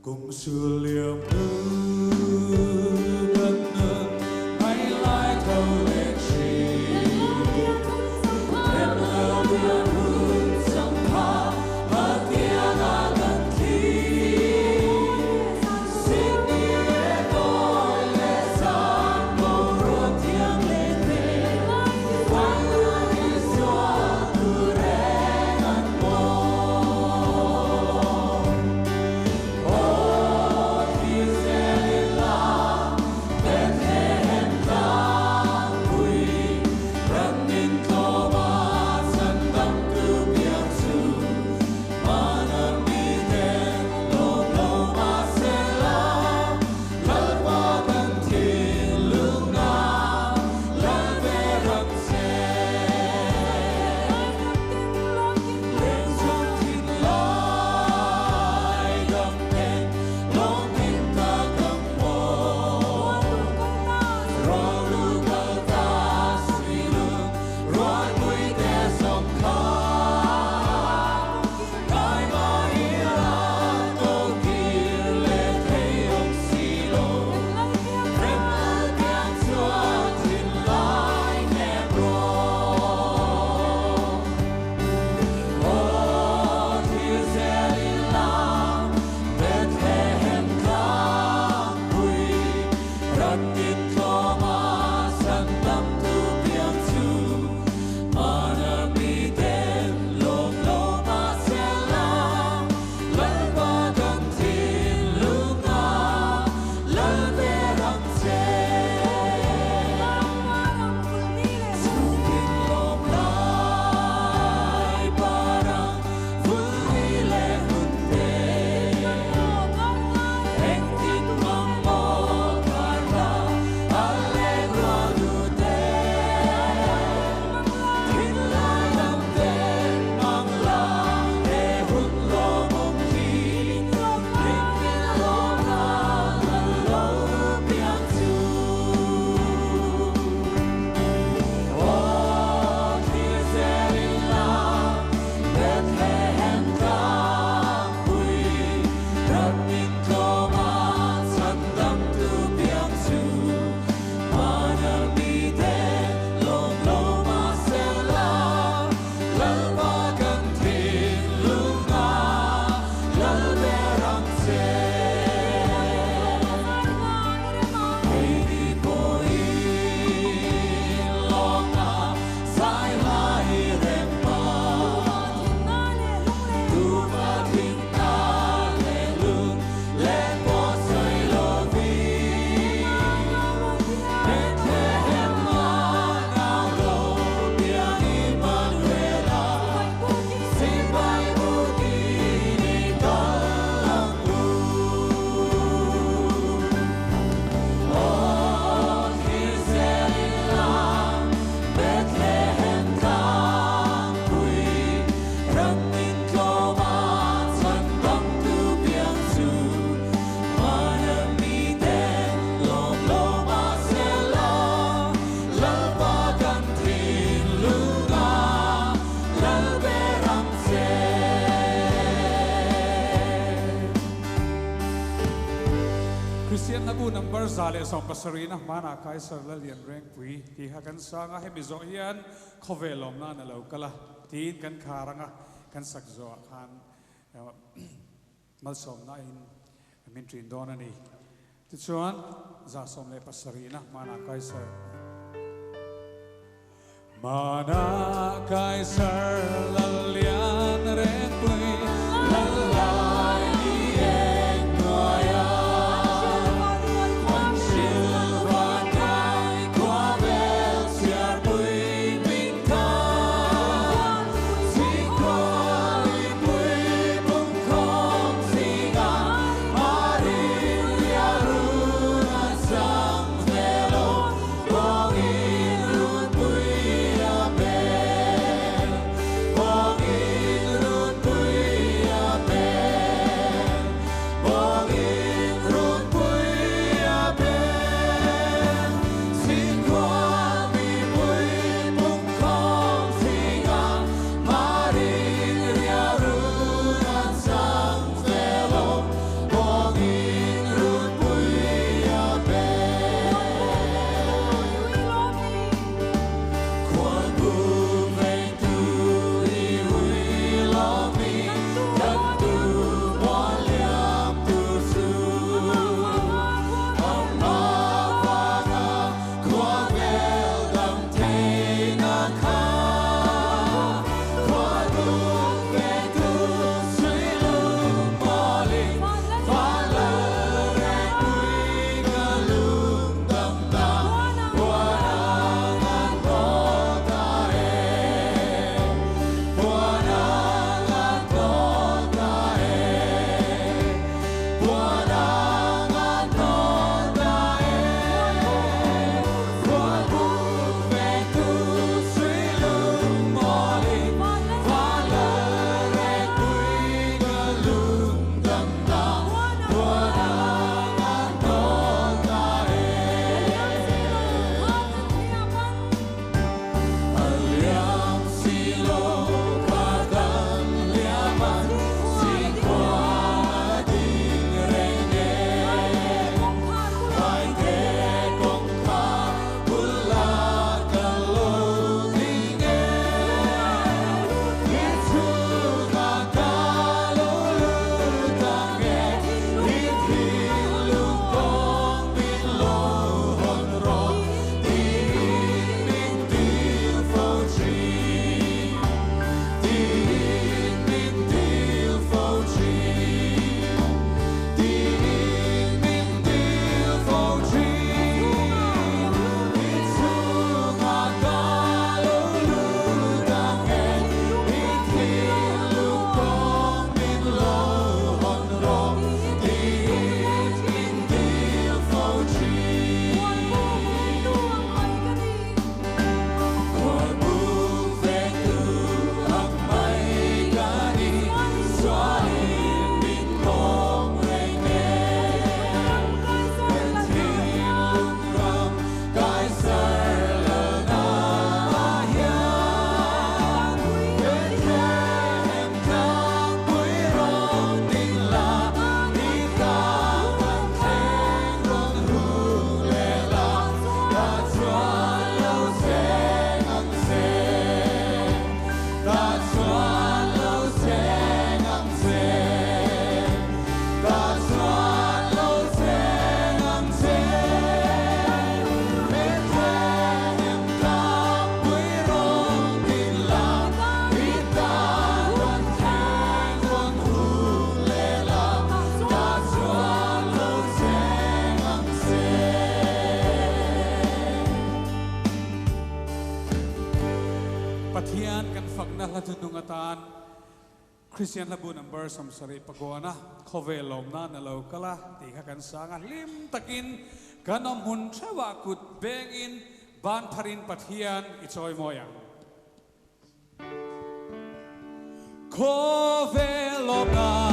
Kum sul liam hnu kan nun ngaih lai tho leh thin. Rem lo pian hun changkha Pathiana kan thlir. Sydney leh kawi leh zan boruak thiang leh te Vanlun Isua tu reng an maw. Aw thlir zel ila Bethlehem tlangpui Ranin tlawma chhandamtu piang chu Mana miten lawm lo mahsela Lalpa kan thinlungna Lal ber ang che. Lengzawng thinlai dam ten lawmhim tak ang maw. Rualu kal ta suilung rualpui te zawng kha. Ngai mahila ko kir leh thei awm si lo. Remlal piang chuan thinlai hnem rawh. Aw thlir zel ila Bethlehem tlangpui Ranin tlawma chhandamtu piang chu Mana miten lawm lo mahsela Lalpa kan thinlunga Lal ber ang che. Chhungin lawm lai parang vulni leh hun te. Engtin mang maw khar hla a leng rual duh te. Thinlai lam ten mang la he hun lawmawm hi. Hlimmin lawm la lal lo piang chu. Aw thlir zel ila Bethlehem tlangpui Ranin tlawma chhandamtu piang chu Mana miten lawm lo mahsela Lalpa kan thinlunga Lal ber ang che. Keini pawhin lawmna zai hla i rem a. Tuma thinna leh lung len pawh sawi lovin. Bethlehem ah nau lo piang Immanuela Sipai bukin i kal ang u. Aw thlir zel ila Bethlehem tlangpui Ranin tlawma chhandamtu piang chu Mana miten lawm lo mahsela Lalpa kan thinlunga Lal ber ang che. Kristian Hlabu number 170 na hmanah Kaisar Lalian Rengpui tih kha kan sang a, hemi zawh hian khawvel lawmna na lo kal a tiin kan khar anga kan sak zawhah khan malsawmna in min ṭin dawn a ni. Tichuan 170 na hmanah Kaisar. Hmanah Kaisar Lalian Rengpui Lal lai ni eng hnuaia Khuan hril van ngai khua vel chhiarpui min khan Chhingkhual mipui pungkhawm zingah Marin Liarun a chang ve lo Bawngin runpui a bel Bawngin fakna hla thunung atan Kristian Hlabu number 75na Khawvel lawmna na lo kal a tih kha kan sang a, hlim takin kan awm hmun theuhah kut bengin ban pharin Pathian i chawi mawi ang. Khawvel lawmna.